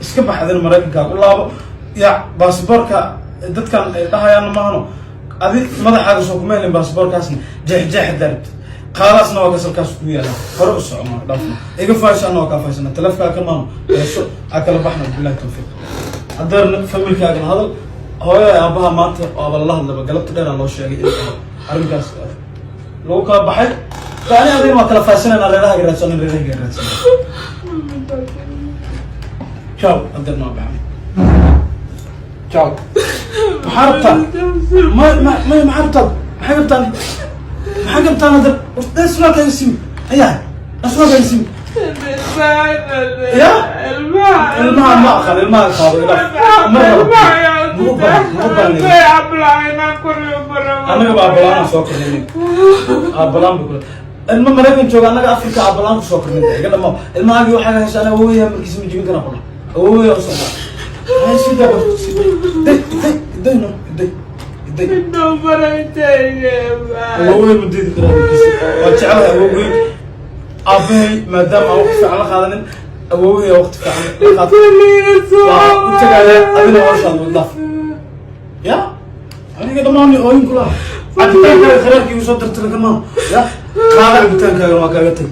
Iska bax adina, Maraykanka u laabo. Ya baasboorka dadkan ay dhahayaan maahano, adi madaxaaga soo kuma helin baasboorkaasna. Jeex jeex darabtid qaadaasna waa kasalkaas ku yaala. Hore u soco, ma dhaafna, iga faasho, anna waa kaa faashana. Taleefkaa ka maano heeso aa kala baxna. Bilahi tawfiiq. Hadeerna familkaagana hadal, hooyada aabaha maanta waaba lala hadlaba. Galabta dheeraa loo sheegay in arrinkaas lagu kala baxay. Ani adina waa kala faashanayna, reerahaga raadsanan, reerahaga raadsanay. Ciao. Hadeerna waa baxay. Ciao. Maxaa rabtaa? Ma ma ma maxaa rabtaa? Maxay rabtaan? Maxaa rabtaan hadeer? Surwaalkaaga simi ayaa, surwaalkaaga simi. Ya ilmaha ma aqaan, ilmaha qaado, ilaa ma rabo, ma baahan, ma baahan. Annaga ba aabalaan soo kornay, aabalaan bu kule. Ilma Maraykan jooga, annaga Afrika aabalaan kusoo kornay. Iga dhamo ilmahaagi waxaa haysa. Ana awooya markiisa ma jibin karaa kudha. Awooya u socdaa. Hay sida day day day, no day day. Awowey ma diidi karaa markiisa. Waa jecelahay awowgey. Aabahay maadaama aan waqti fiican la qaadanin, awowgey waqti fiican la qaat, waa u tagaaya. Adina hawshaad wadaaf ya aniga dhammaan ooyin kula. Cabitaankaaga kharaarkii igu soo dirtay lagama ya qaada. Cabitaankaaga waa kaaga tag.